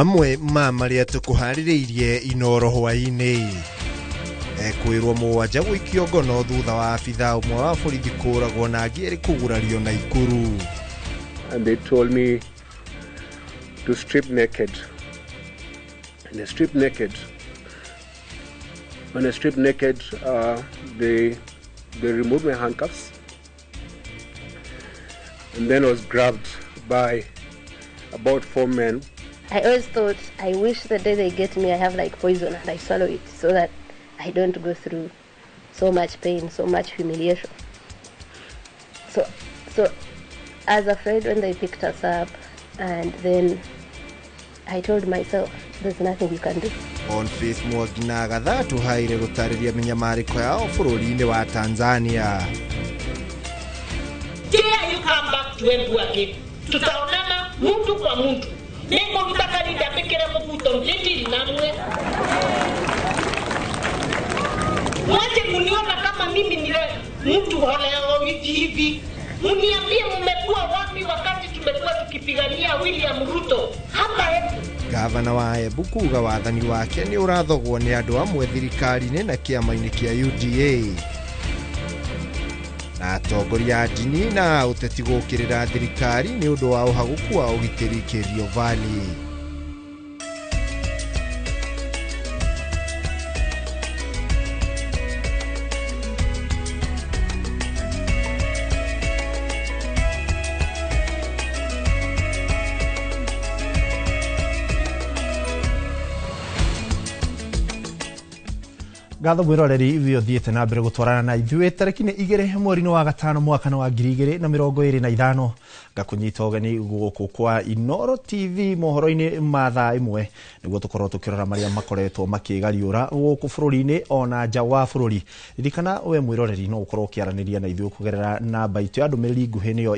Mamwe ma marĩa tũkũharĩrĩirie Inoro hwaĩ-inĩ. Ekwĩrwo mũgwanja gũikio ngono thutha wa abithaa ũmwe wa borithi kũragwo na angĩ erĩ kũgurario Naikuru. And they told me to strip naked. And I stripped naked. When I stripped naked, they removed my handcuffs. And then I was grabbed by about 4 men. I always thought, I wish the day they get me, I have like poison and I swallow it so that I don't go through so much pain, so much humiliation. So I was afraid when they picked us up, and then I told myself, there's nothing you can do. On Faith Mwangi na Agatha tũhaire gũtarĩria mĩnyamarĩko yao bũrũri-inĩ wa Tanzania. Dare you come back to Embu again. Tutaonana mtu kwa mtu. Mwache kuniona kama mimi ni mtu holeo hivi. Mniambie mmekuwa wapi wakati tumekuwa tukipigania William Ruto hapa Embu. Gavana wa Embu kuga wathani wake ni ũrathogwo nĩ andũ amwe thirikari-inĩ na kĩama-inĩ kĩa UDA. Na atongoria a ndini na ũteti gũkĩrĩra thirikari nĩ ũndũ wa ũhagũku wa ũgitĩri Kerio Valley. Ngatho mwiroreri ithuĩ ũthiĩte na mbere gũtwarana na ithuĩ tarĩki nĩ 2 mweri-inĩ wa gatano mwaka wa 2025 ngakũnyita ũgeni gũkũ kwa Inoro TV mohoro-inĩ ma thaa 1 nĩguo tũkorwo tũkĩrora marĩa makoretwo makĩgariũra gũkũ bũrũri-inĩ ona nja wa bũrũri. Ririkana we mwiroreri no ũkorwo ũkĩaranĩria na ithuĩ kũgerera namba itũ ya ndũmĩrĩri nguhĩ nĩyo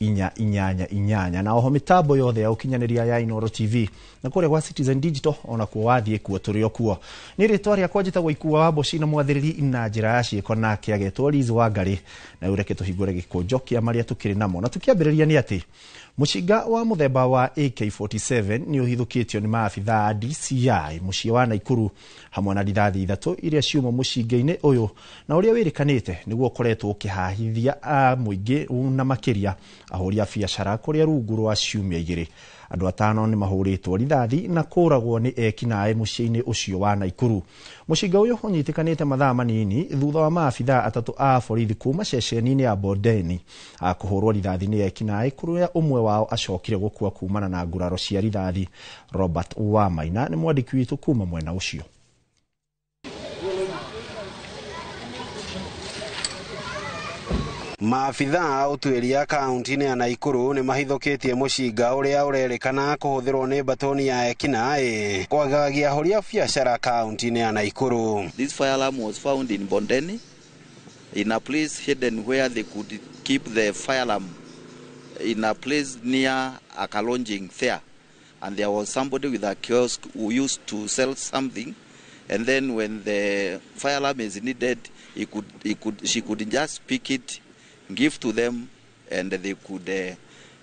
22488 na oho mĩtambo yothe ya ũkinyanĩria ya Inoro TV na kũrĩa gwa Citizen Digital ona kuo wathiĩ kuo tũrĩ o kuo. Nĩ rĩtwa rĩakwa njĩtagwo Ikua wa Mboci na mwathĩrĩri na njĩra ya ciĩko nake agetwo Liz Wangari na rĩu reke tũhingũre gĩkũnjo kĩa marĩa tũkĩrĩ namo na tũkĩambĩrĩria nĩ atĩ mũcinga wa mũthemba wa AK47 nĩ ũhithũkĩtio nĩ maabithaa a DCI mũciĩ wa Naikuru hamwe na rithathi 3 iria ciuma mũcinga-inĩ ũyũ na ũrĩa wĩrĩkanĩte nĩguo ũkoretwo ũkĩhahithia mũingĩ na makĩria ahũri a biacara kũrĩa rungu rwa ciumia 2. Andũ 5 nĩ mahũrĩtwo rithathi na kũragwo nĩ ekinaĩ mũciĩ-inĩ ũcio wa Naikuru. Mũcinga ũyũ ũnyitĩkanĩte mathaa manini thutha wa maabithaa 3 a borithi kuma ceceni-inĩ ya Bondeni kũhũrwo rithathi nĩ ekinaĩ kũrĩa ũmwe wao acokire gũkua kumana na nguraro cia rithathi. Robert Wamaina nĩ mwandĩki witũ kuma mwena ũcio. Maabithaa a ũtuĩria kaunti-inĩ ya Naikuru nĩ mahithũkĩtie mũcinga ũrĩa ũrerĩkana kũhũthĩrwo nĩ mbatoni ya ekinaĩ kwagagia ahũri a biacara kaunti-inĩ ya Naikuru. This firearm was found in Bondeni in a place hidden where they could keep the firearm in a place near a lodging there, and there was somebody with a kiosk who used to sell something, and then when the firearm is needed, she could just pick it, give to them, and they could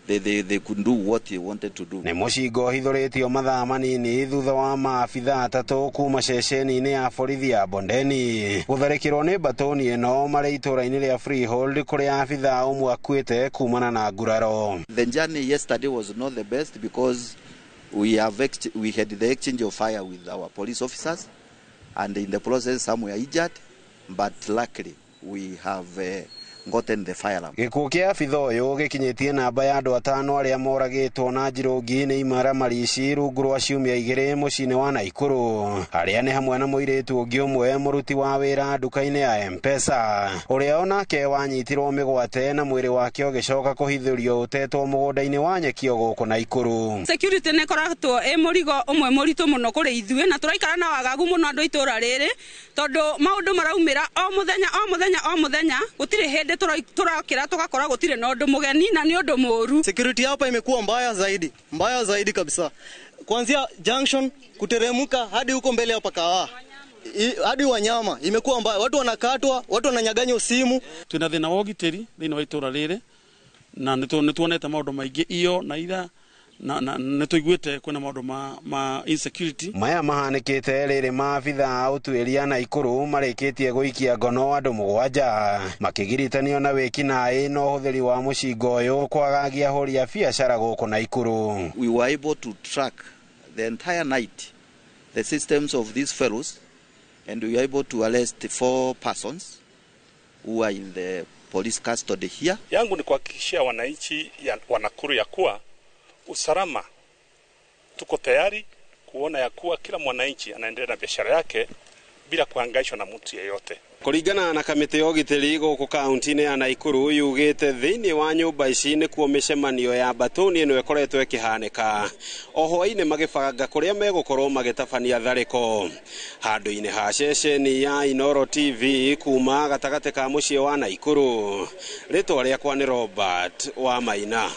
they could do what they wanted to do. Nĩ mũcinga ũhithũrĩtio mathaa manini thutha wa maabithaa 3 kuma ceceni-inĩ ya borithi ya Bondeni gũtharĩkĩrwo nĩ mbatoni ĩno marĩ itũũra-inĩ rĩa Freehold kũrĩa abithaa ũmwe akuĩte kumana na nguraro. The journey yesterday was not the best because we had the exchange of fire with our police officers, and in the process some were injured, but luckily we have gotten the firearm. Gĩkuũ kĩa abithaa ũyũ gĩkinyĩtie namba ya andũ 5 arĩa moragĩtwo na njirũngi nĩ imaramari ici rungu rwa ciumia 2 mũciĩ-inĩ wa Naikuru, arĩa nĩ hamwe na mũirĩtu ũngĩ ũmwe mũruti wa wĩra nduka-inĩ ya M-Pesa ũrĩa onake wanyitirwo mĩgwate na mwĩrĩ wake ũgĩcoka kũhithũrio ũtetwo mũgũnda-inĩ wa nyeki o gũkũ Naikuru. Security nĩ ĩkoretwo ĩ mũrigo ũmwe mũritũ mũno kũrĩ ithuĩ na tũraikara na wagagu mũno andũ itũra rĩrĩ tondũ maũndũ maraumĩra o mũthenya o mũthenya o mũthenya gũtirĩ hĩndĩ turakira tugakora gutire na undu mugeni na ni undu muru. Security hapa imekuwa mbaya zaidi kabisa. Kuanzia junction kuteremka hadi huko mbele hapa Kawa. Hadi wanyama imekuwa mbaya, watu wanakatwa, watu wananyaganywa simu. Twina thina wa ũgitĩri thĩinĩ wa itũra rĩrĩ na nĩ tuonete maũndũ maingĩ iyo na ira Na nä tå iguä te kwä na maå ndå ma insecurity. Maya mahanĩkĩte rĩrĩ maabitha a ũtuĩria Naikuru marĩkĩtie gũikia ngono andũ 7 makĩgiritanio na wĩkinaĩ na ũhũthĩri wa mũcinga ũyũ kwagagia ahũri a biacara gũkũ Naikuru. We were able to track the entire night the systems of these fellows, and we were able to arrest 4 persons who are in the police custody here. Yangu ni kuhakikishia wananchi wa Nakuru ya kuwa usalama tuko tayari kuona ya kuwa kila mwananchi anaendelea na biashara yake bila kuhangaishwa na mtu yeyote. Kũringana na kamĩtĩ ya ũgitĩri gũkũ kaunti-inĩ ya Naikuru yugĩte thĩinĩ wa nyũmba ici nĩkuo mĩcemanio ya mbatũni ĩno ĩkoretwo ĩkĩhanĩka o hwaĩ-inĩ magĩbanga kũrĩa megũkorwo magĩtabania tharĩko handũ-inĩ ha ceceni ya Inooro TV kuma gatagatĩ ka mũciĩ wa Naikuru. Rĩtwa rĩakwa nĩ Robert wa Maina.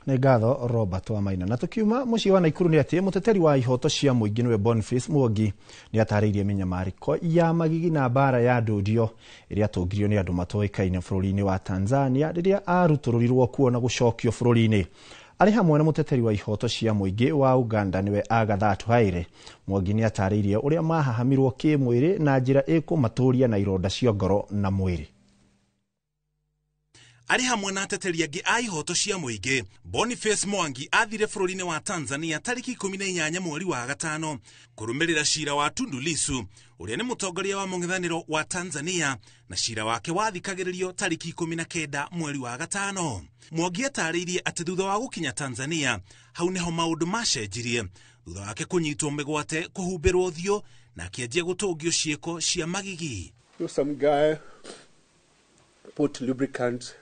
Nĩ ngatho Robert wa Maina. Na tukiuma mũciĩ wa Naikuru nĩ atĩ mũteteri wa ihoto cia mũingĩ nĩwe Boniface Mwangi nĩ atarĩirie mĩnyamarĩko ya magigi na mbara ya ndũndio ĩrĩa atũngirio nĩ andũ matoĩkaine bũrũri-inĩ wa Tanzania rĩrĩa arutũrũrirwo kuo na gũcokio bũrũri-inĩ. Arĩ hamwe na mũteteri wa ihoto cia mũingĩ wa Uganda nĩwe Agatha Atuhaire. Mwangi nĩ atarĩirie ũrĩa mahahamirwo kĩmwĩrĩ na njĩra ĩkũmatũria na ironda cia ngoro na mwĩrĩ. Arĩ hamwe na ateteri angĩ a ihoto cia mũingĩ, Boniface Mwangi athire bũrũri-inĩ wa Tanzania tarĩki 18 mweri wa gatano kũrũmĩrĩra cira wa Tundu Lissu ũrĩa nĩ mũtongoria wa mũng'ethanĩro wa Tanzania, na cira wake wathikagĩrĩrio tarĩki 19 mweri wa gatano. Mwangi atarĩirie atĩ thutha wa gũkinya Tanzania hau nĩho maũndũ macenjirie thutha wake kũnyitwo mĩgwate, kũhumbĩrwo ũthiũ na akĩanjia gũtũngio ciĩko cia magigi. Some guy put lubricant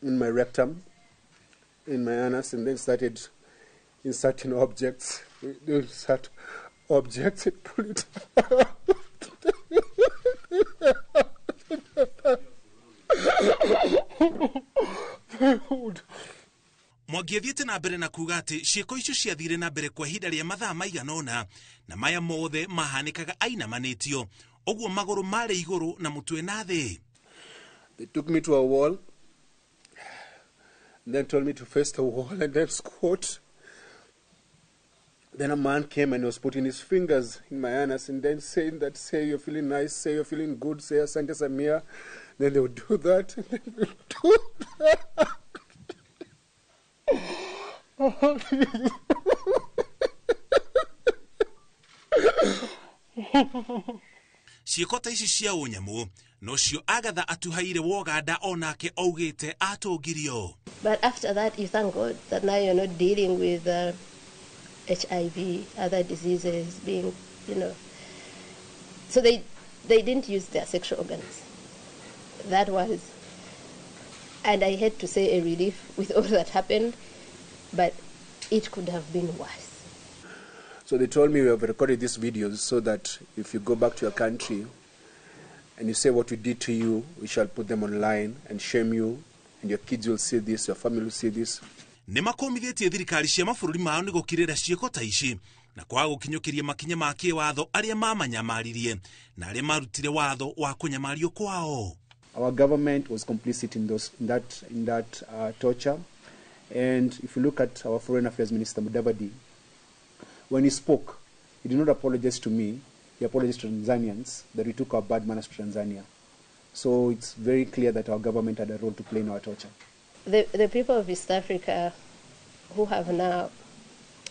in my rectum, in my anus, and then started inserting objects. They insert objects and pull it out. Mwangi athiĩte na mbere na kuga atĩ ciĩko icio ciathire na mbere kwa ihinda rĩa mathaa maigana ũna na maya mothe mahanĩkaga ainamanĩtio ũguo magũrũ marĩ igũrũ na mũtwe na thĩ. They took me to a wall, then told me to face the wall and then squat. Then a man came and was putting his fingers in my anus and then saying that, say you're feeling nice, say you're feeling good, say Asante Samia. Then they would do that, and then they would do that. Ciĩko ta ici cia ũnyamũ nocio Agatha Atuhaire Woganda onake augĩte atũngirio. But after that, you thank God that now you're not dealing with HIV, other diseases being, you know. So they didn't use their sexual organs. That was, and I had to say, a relief with all that happened, but it could have been worse. So they told me we have recorded these videos so that if you go back to your country and you say what we did to you, we shall put them online and shame you, and your kids will see this, your family will see this. Nĩ makomithĩtie thirikari cia mabũrũri mao nĩ gũkirĩra ciĩko ta ici na kwaga gũkinyũkĩria makinya ma kĩwatho arĩa mamanyamaririe na arĩa marutire watho wa kũnyamario kwao. Our government was complicit in that torture, and if you look at our Foreign Affairs Minister Mudavadi, when he spoke, he did not apologize to me. He apologized to Tanzanians that we took our bad manners to Tanzania. So it's very clear that our government had a role to play in our torture. The people of East Africa who have now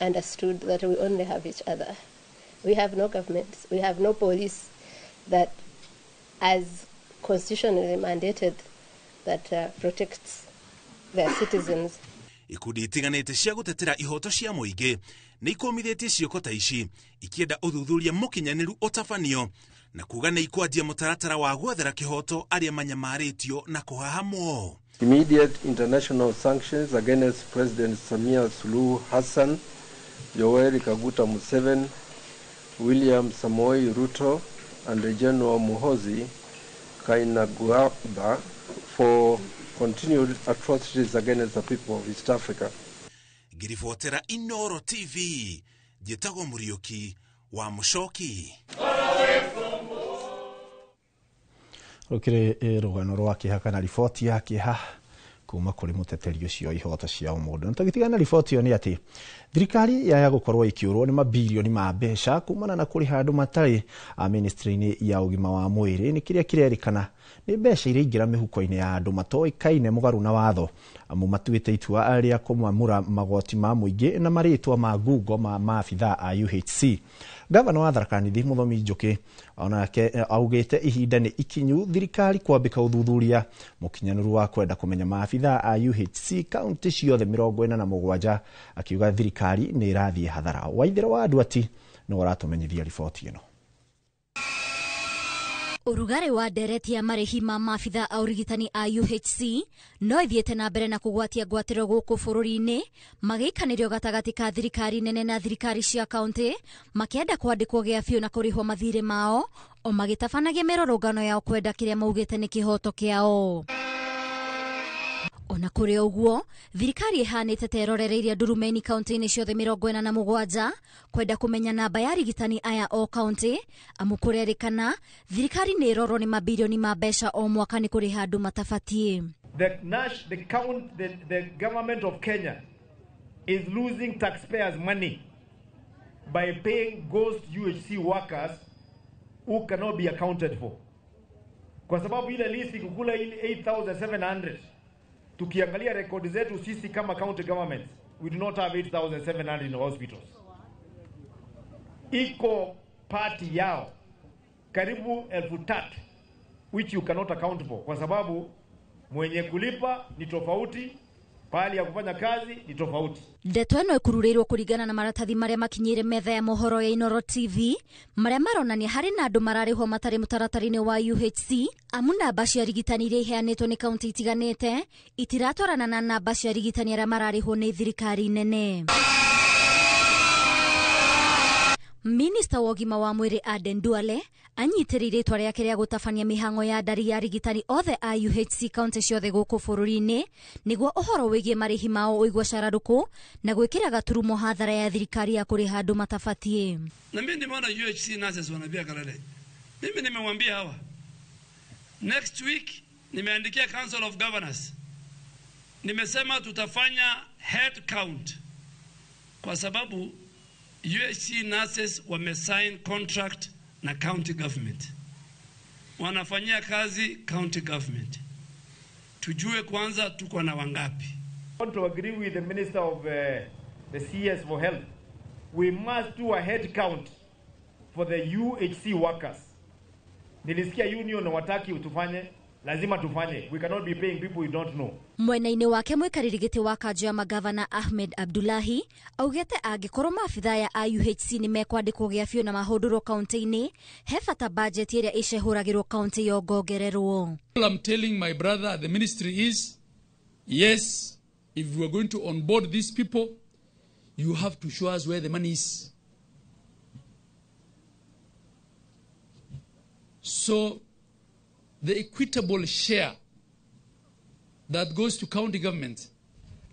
understood that we only have each other. We have no governments, we have no police that, as constitutionally mandated, that protects their citizens. Ikundi itiganĩte cia gũtetera ihoto cia mũingĩ nĩ ikomithĩtie ciĩko ta ici ikĩenda ũthuthuria mũkinyanĩru ũtabanio na kuga nĩ ikwanjia mũtaratara wa gwethera kĩhoto arĩa manyamarĩtio na kũhahamwo. Immediate international sanctions against President Samia Suluhu Hassan, Yoweri Kaguta Museveni, William Samoei Ruto, and General Muhoozi Kainerugaba for continued atrocities against the people of East Africa. Ngiribotera Inooro TV, njĩtagwo Mũriũki wa Mũcoki. Rũkĩrĩ rũgano rwa kĩeha kana riboti ya kĩeha kuma kũrĩ mũteteri ũcio ihoto cia ũmũndũ. Na tũgĩtigana riboti ĩyo nĩ atĩ thirikari yaya gũkorwo ĩkĩũrwo nĩ mabirioni ma mbeca kumana na kũrĩha andũ matarĩ a ministry-inĩ ya ũgima wa mwĩrĩ nĩ kĩrĩa kĩrerĩkana nĩ mbeca iraingĩra mĩhuko-inĩ ya andũ matoĩkaine mũgarũ na watho amu matuĩte itua rĩa kũmamũra magoti ma mũingĩ na marĩtwa ma ngungo ma maabithaa a UHC. Gavana wa Tharaka Nithi Mũthomi Njũkĩ onake augĩte ihinda nĩ ikinyu thirikari kwambĩka ũthuthuria mũkinyanĩru wa kwenda kũmenya maabithaa a UHC kaunti ciothe 47, akiuga thirikari nĩ ĩrathiĩ hathara. Waithera wa Andũ nĩ ũratũmenyithia riboti ĩno. Ũrugarĩ wa ndereti ya marĩhi ma maabithaa a ũrigitani a UHC no ithiĩte na mbere na kũgwatia ngwatĩro gũkũ bũrũri-inĩ, magĩikanĩrio gatagatĩ ka thirikari nene na thirikari cia kaunti, makĩenda kwandĩkwo gĩa biũ na kũrĩhwo mathirĩ mao, o magĩtabanagia mĩrũrũngano yao kwenda kĩrĩa maugĩte nĩ kĩhoto kĩao. Ona kũrĩ ũguo, thirikari ĩhanĩte ta ĩrorereirie ndurumeni kaunti-inĩ ciothe 47 kwenda kũmenya namba ya arigitani aya o kaunti, amu kũrerĩkana thirikari nĩ ĩrorwo nĩ mabirioni ma mbeca o mwaka nĩ kũrĩha andũ matabatiĩ. The government of Kenya is losing taxpayers money by paying ghost UHC workers who cannot be accounted for. Kwa sababu ile list kukula ile 8,700, tukiangalia rekodi zetu sisi kama county governments, we do not have 8,700 in hospitals. Iko party yao karibu 3,000 which you cannot account for, kwa sababu mwenye kulipa ni tofauti, pahali ya kufanya kazi ni tofauti. Ndeto ĩno ĩkururĩirwo kũringana na maratathi marĩa makinyĩire metha ya mohoro ya Inoro TV, marĩa maronania harĩ na andũ mararĩhwo matarĩ mũtaratara-inĩ wa UHC, amu namba cia arigitani iria iheanĩtwo nĩ kaunti itiganĩte itiratwarana na namba cia arigitani arĩa mararĩhwo nĩ thirikari nene. Minista wa ũgima wa mwĩrĩ Aden Duale anyitĩrĩire itua rĩake rĩa gũtabania mĩhang'o ya ndari ya arigitani othe a UHC kaunti ciothe gũkũ bũrũri-inĩ nĩguo ũhoro wĩgiĩ marĩhi mao ũigwo cararũkũ na gwĩkĩra gaturumo hathara ya thirikari ya kũrĩha andũ matabatiĩ. Na mimi nimeona UHC nurses wanapiga kelele. Mimi nimewambia hawa, next week nimeandikia Council of Governors, nimesema tutafanya head count kwa sababu UHC nurses wamesign contract na county government, wanafanyia kazi county government. Tujue kwanza tuko na wangapi. I want to agree with the Minister of the CS for Health. We must do a head count for the UHC workers. Nilisikia union wataki utufanye, lazima tufanye. We cannot be paying people we don't know. Mwena-inĩ wake mũikarĩri gĩtĩ wa kanjũ ya magavana Ahmed Abdullahi augĩte angĩkorwo maabithaa ya UHC nĩ mekwandĩkwo gĩa biũ na mahũndũrwo kaunti-inĩ, he bata bajeti ĩrĩa ĩcehũragĩrwo kaunti yongongererwo. All I'm telling my brother at the ministry is, yes, if we are going to onboard these people, you have to show us where the money is. So the equitable share that goes to county government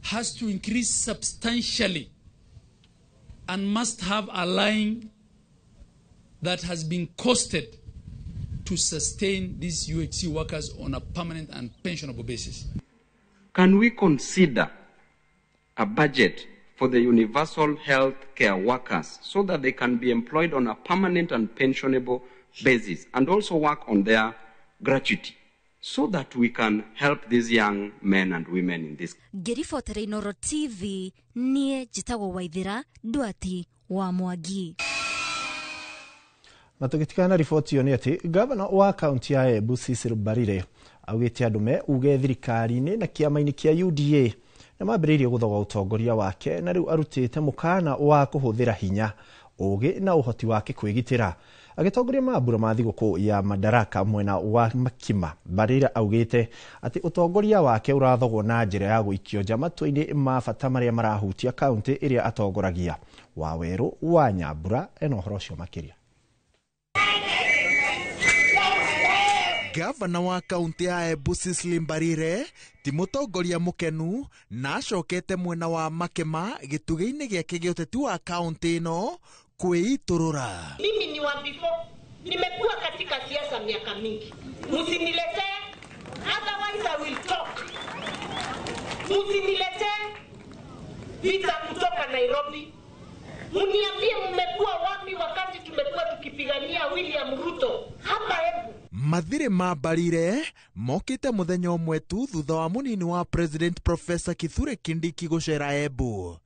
has to increase substantially and must have a line that has been costed to sustain these UHC workers on a permanent and pensionable basis. Can we consider a budget for the universal health care workers so that they can be employed on a permanent and pensionable basis and also work on their gratuity so that we can help these young men and women in this? Ngĩribotera Inoro TV, niĩ njĩtagwo Waithera Ndwati wa Mwangi. Na tũgĩtigana na riboti ĩyo nĩ atĩ gavana wa kaunti ya Embu Cecil Mbarire augĩte andũ me uge thirikari-inĩ na kĩama-inĩ kĩa UDA na mambĩrĩirie gũthoga ũtongoria wake na rĩu arutĩte mũkana wa kũhũthĩra hinya, ũgĩ na ũhoti wake kwĩgitĩra. Agĩtongoria mambura ma thigũkũ ya Madaraka mwena wa Makima, Mbarire augĩte atĩ ũtongoria wake ũrathogwo na njĩra ya gũikio nja matua-inĩ ma bata marĩa marahutia kaunti ĩrĩa atongoragia. Wawerũ wa Nyambura ena ũhoro ũcio makĩria. Gavana wa kaunti ya Embu Cecily Mbarire ti mũtongoria mũkenu na acokete mwena wa Makema gĩtugĩ-inĩ gĩake gĩa ũteti wa kaunti ĩno kwĩitũrũra. Mimi ni wa before, nimekuwa katika siasa miaka mingi, msiniletee, otherwise I will talk. Msiniletee vita kutoka Nairobi. Mniambie mmekuwa wapi wakati tumekuwa tukipigania William Ruto hapa Embu. Mathirĩ ma Mbarire mokĩte mũthenya ũmwe tu thutha wa mũnini wa President Professor Kithure Kindiki gũcera Embu.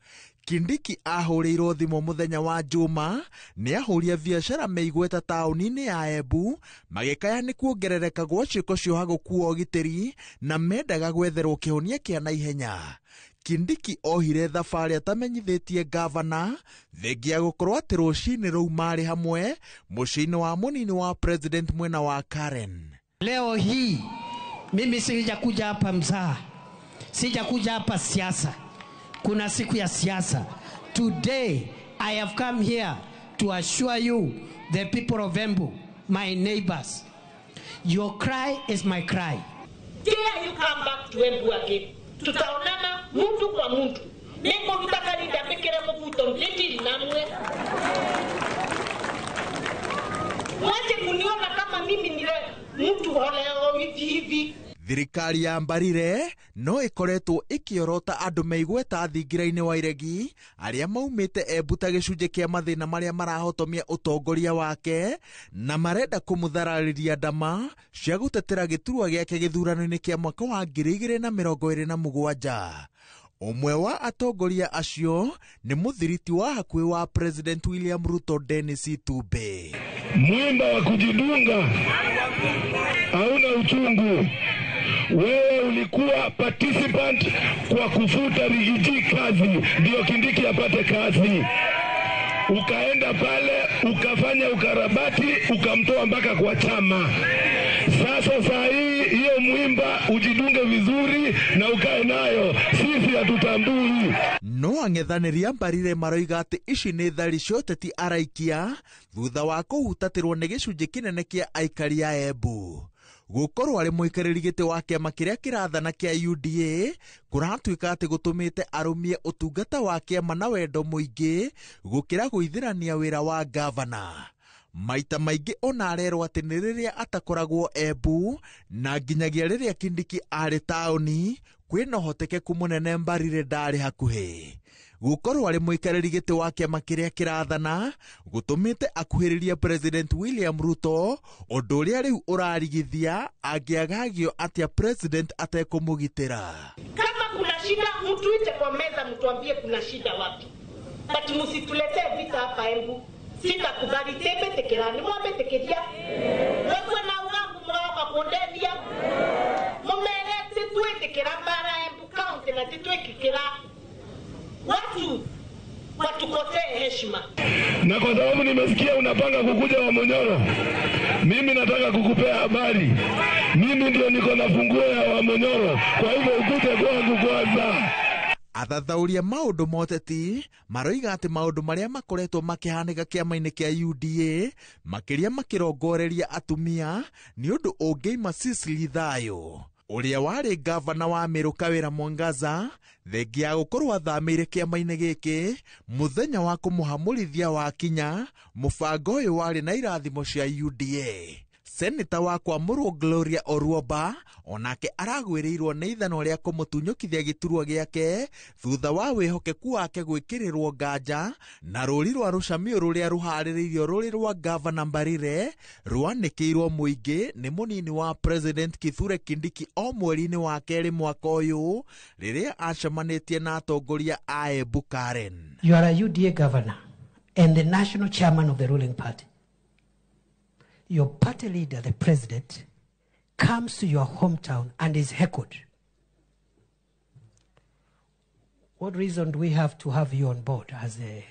Kindiki ahũrĩirwo thimũ mũthenya wa Juma nĩ ahũri a biacara meigweta taũni-inĩ ya Embu magĩkaya nĩ kuongerereka gwa ciĩko cioha gũkua ũgitĩri na mendaga gwetherwo kĩhonia kĩa naihenya. Kindiki ohire thabarĩ atamenyithĩtie gavana thengia gũkorwo atĩ rũcinĩ rũu marĩ hamwe mũciĩ-inĩ wa mũnini wa President mwena wa Karen. Leo hii mimi sijakuja hapa mzaha, sijakuja hapa siasa. Kuna siku ya siasa. Today I have come here to assure you, the people of Embu, my neighbors, your cry is my cry. Dare you come back to Embu again? Tutaonana muntu kwa muntu. Nĩngũruta karinda mbĩkĩre mũbuto ndĩtiri namwe. Mwache kuniona kama mimi nile mtu holeo hivi hivi. Thirikari ya Mbarire no ĩkoretwo ĩkĩorota andũ meigweta thingira-inĩ wa iregi arĩa maumĩte Embu ta gĩcunjĩ kĩa mathĩna marĩa marahotomia ũtongoria wake na marenda kũmũthararĩria ndama cia gũtetera gĩturwa gĩake gĩthurano-inĩ kĩa mwaka wa 2027. Ũmwe wa atongoria acio nĩ mũthiriti wa hakuhĩ wa President William Ruto, Dennis Itumbi. Mwimba wa kujidunga hauna uchungu. Wewe ulikuwa participant kwa kufuta Rigiji kazi ndio Kindiki apate kazi. Ukaenda pale ukafanya ukarabati ukamtoa mpaka kwa chama. Sasa saa hii hiyo mwimba ujidunge vizuri na ukae nayo, sisi hatutambui. No ang'ethanĩri a Mbarire maroiga atĩ ici nĩ thari cia ũteti araikia thutha wa kũhutatĩrwo nĩ gĩcunjĩ kĩnene kĩa aikari a Embu. Gũkorwo arĩ mũikarĩri gĩtĩ wa kĩama kĩrĩa kĩrathana kĩa UDA kũratuĩka atĩ gũtũmĩte arũmie ũtungata wa kĩama na wendo mũingĩ gũkĩra gũithĩrania wĩra wa gavana. Maita maingĩ ona arerwo atĩ nĩ rĩrĩa atakoragwo Embu na nginyagia rĩrĩa Kindiki arĩ taũni kwĩna ũhotekeku mũnene Mbarire ndarĩ hakuhĩ. Gũkorwo arĩ mũikarĩri gĩtĩ wa kĩama kĩrĩa kĩrathana gũtũmĩte akuhĩrĩrie President William Ruto, ũndũ ũrĩa rĩu ũrarigithia angĩagagio atĩa President atekũmũgitĩra. Kama kuna shida mtuite kwa meza, mtuambie kuna shida wapi, but msituletee vita hapa Embu. Sitakubali tembe tekerani mwambe tekeria wekwe na ugangu mwaoka kundethia mumere titwitikira mbara Embu County na titwikikira watu watukosee heshima. Na kwa sababu nimesikia unapanga kukuja wa Monyoro, mimi nataka kukupea habari. Mimi ndio niko na funguo ya wa Monyoro, kwa hivyo ukuje kwangu kwanza. Athathaũria maũndũ ma ũteti maroiga atĩ maũndũ marĩa makoretwo makĩhanĩka kĩama-inĩ kĩa UDA makĩria makĩrongoreria atumia nĩ ũndũ ũngĩima Cecily thayũ. Ũrĩa warĩ gavana wa Meru Kawĩra Mwangaza thengia ya gũkorwo athamĩire kĩama-inĩ gĩkĩ mũthenya wa kũmũhamũrithia wakinya, mũbango ũyũ warĩ na irathimo cia UDA. Seneta wa Kwamũrwo Gloria Oruoba onake aragwĩrĩirwo nĩ ithanwa rĩa kũmũtunyũkithia gĩturwa gĩake thutha wa wĩhokeku wake gwĩkĩrĩrwo nganja na rũri rwa rũcamio rũrĩa rũharĩrĩirio rũrĩ rwa gavana Mbarire rwanĩkĩirwo mũingĩ nĩ mũnini wa President Kithure Kindiki o mweri-inĩ wa kerĩ mwaka ũyũ rĩrĩa acemanĩtie na atongoria a Embu Karen. You are a UDA governor and the national chairman of the ruling party. Your party leader, the president, comes to your hometown and is heckled. What reason do we have to have you on board as a...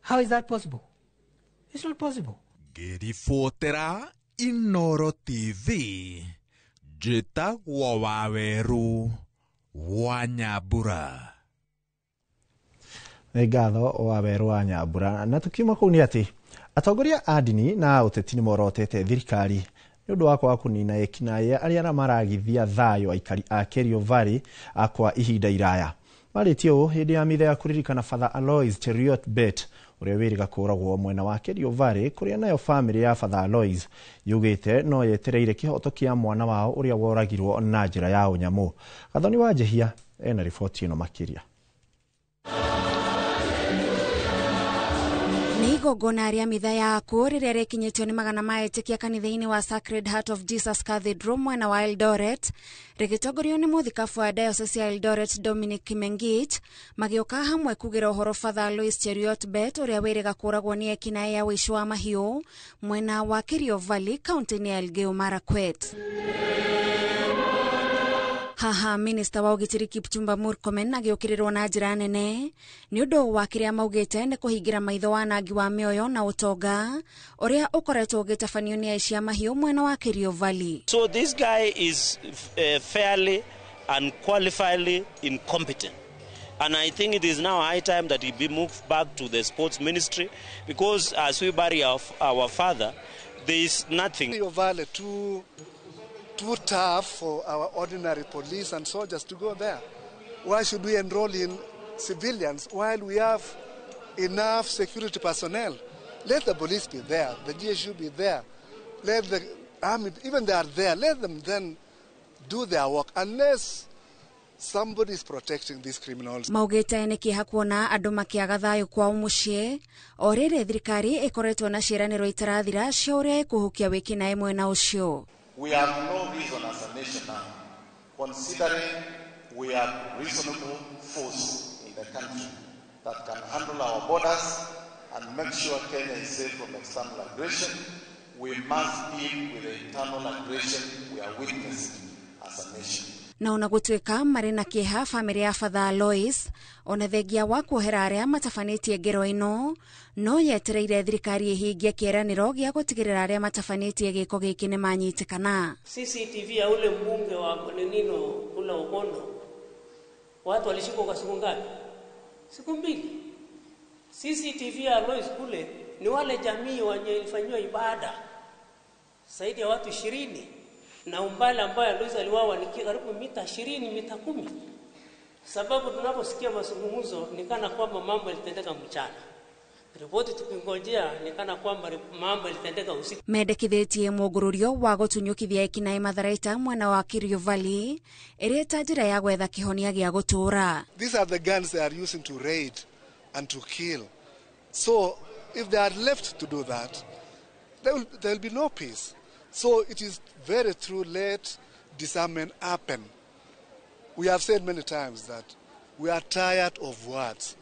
How is that possible? It's not possible. Ngĩribotera Inoro TV, njĩtagwo Waweru wa Nyambura. Nĩ ngatho Waweru wa Nyambura. Na tukiuma kũu nĩ atĩ atongoria a ndini na ũteti nĩ morotete thirikari nĩ ũndũ wa kwaga kũnina ekinaĩ arĩa maragithia thayũ aikari a Kerio Valley kwa ihinda iraya. Marĩtie ũũ hĩndĩ ya mitha ya kũririkana Father Alois Cheruiyot Bett ũrĩa wĩrĩga kũũragwo mwena wa Kerio Valley, kũrĩa nayo famĩlĩ ya Father Alois yugĩte no yetereire kĩhoto kĩa mwana wao ũrĩa woragirwo na njĩra ya ũnyamũ. Gathoni wa Njehia Ena riboti ĩno makĩria. Nĩ igongona rĩa mitha ya akuũ rĩrĩa rĩkinyĩtio nĩ magana ma etĩkia kanitha-inĩ wa Sacred Heart of Jesus Cathedral mwena wa Eldoret, rĩgĩtongorio nĩ mũthikabu wa Diocese ya Eldoret Dominic Kimengich, magĩũka hamwe kugĩra ũhoro Father Alois Cheruiyot Bett ũrĩa wĩrĩga kũragwo nĩ ekinaĩ ya ũici wa mahiũ mwena wa Kerio Valley kaunti-inĩ ya Elgeyo Marakwet. Haha minista wa ũgitĩri Kipchumba Murkomen agĩũkĩrĩrwo na njĩra nene nĩ ũndũ wa kĩrĩa maugĩte nĩ kũhingĩra maitho wanangi wa mĩoyo na ũtonga ũrĩa ũkoretwo ũgĩtabanio nĩ aici a mahiũ mwena wa Kerio Valley. So this guy is fairly and qualifiedly incompetent. And I think it is now high time that he be moved back to the sports ministry, because as we bury our father, there is nothing. Kerio Valley too tough for our ordinary police and soldiers to go there. Why should we enroll in civilians while we have enough security personnel? Let the police be there, the GSU be there, let the army, even they are there, let them then do their work, unless somebody is protecting these criminals. Maugĩte nĩ kĩeha kuona andũ makĩaga thayũ kwao mũciĩ o rĩrĩ thirikari ĩkoretwo na ciĩranĩro itarathira cia ũrĩa ĩkũhukia wĩkinaĩ mwena ũcio. We have no reason as a nation now, considering we have reasonable force in the country that can handle our borders and make sure Kenya is safe from external aggression. We must deal with the internal aggression we are witnessing as a nation. Na ona gũtuĩka marĩ na kĩeha bamĩrĩ ya Father Alois ona thengia wa kuohera arĩa matabanĩtie ngero ĩno no yetereire thirikari ĩhingie kĩĩranĩro gĩa gũtigĩrĩra arĩa matabanĩtie gĩko gĩkĩ nĩ manyitĩkana. CCTV ya ule mbunge wa Nino kula Okondo, watu walishikwa kwa siku ngapi? Siku mbili. CCTV ya Alois kule ni wale jamii wenye ilifanywa ibada zaidi ya watu 20, na umbali ambayo Alois aliwawa ni karibu mita 20, mita 10. Sababu tunaposikia mazungumzo ni kana kwamba mambo yalitendeka mchana. Ripoti tukingojea ni kana kwamba mambo yalitendeka usiku. Mendekithĩtie mũngũrũrio wa gũtunyũkithia ekinaĩ matharaita mwena wa Kerio Valley ĩrĩ ta njĩra ya gwetha kĩhonia gĩa gũtũũra. These are the guns they are using to raid and to kill. So if they are left to do that, there will be no peace. So it is very true, let disarmament happen. We have said many times that we are tired of words.